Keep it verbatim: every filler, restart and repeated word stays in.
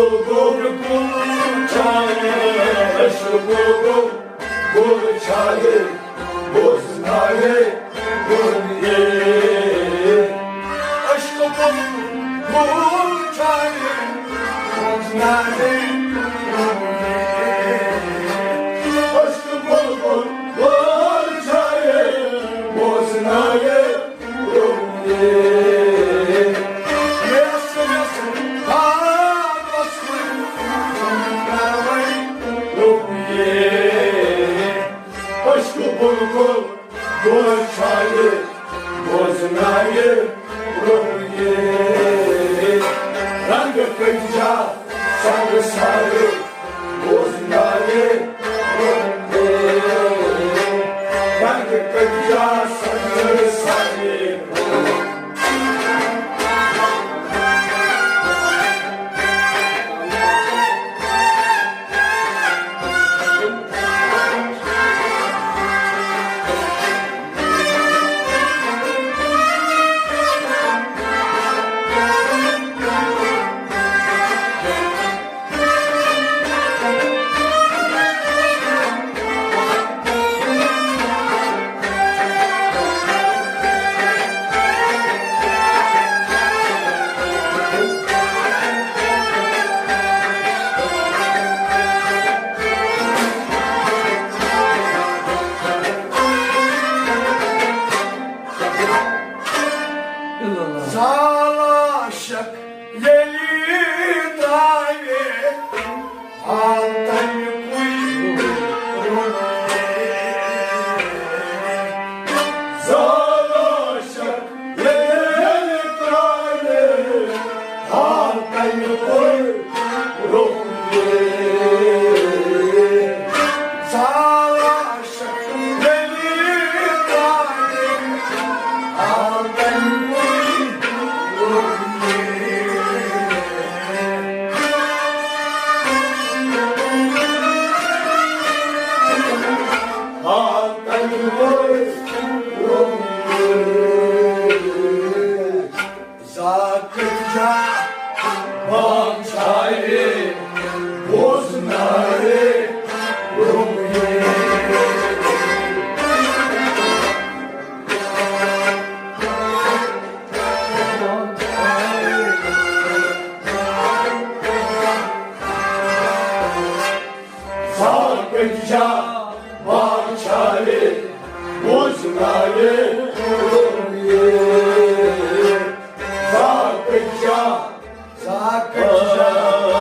بلبل گل چھایے، عشق بلبل گل چھایے، بوزنایے گل یہ۔ عشق بلبل گل چھایے، بوزنایے گل یہ۔ عشق بلبل گل چھایے، بوزنایے عشق بلبل گل چھایے، بوزنایے رنگ کجا سنگ سارے، بوزنایے رنگ کجا سنگ سارے۔ زال عاشق ییٚلہِ ترٛاوِ آتن کُے رُکے۔ زال عاشق ییٚلہِ ترٛاوِ آتن کُے رُکے۔ زال زاکت جا بادشاہے بوزنارے رومے۔ زاکت جا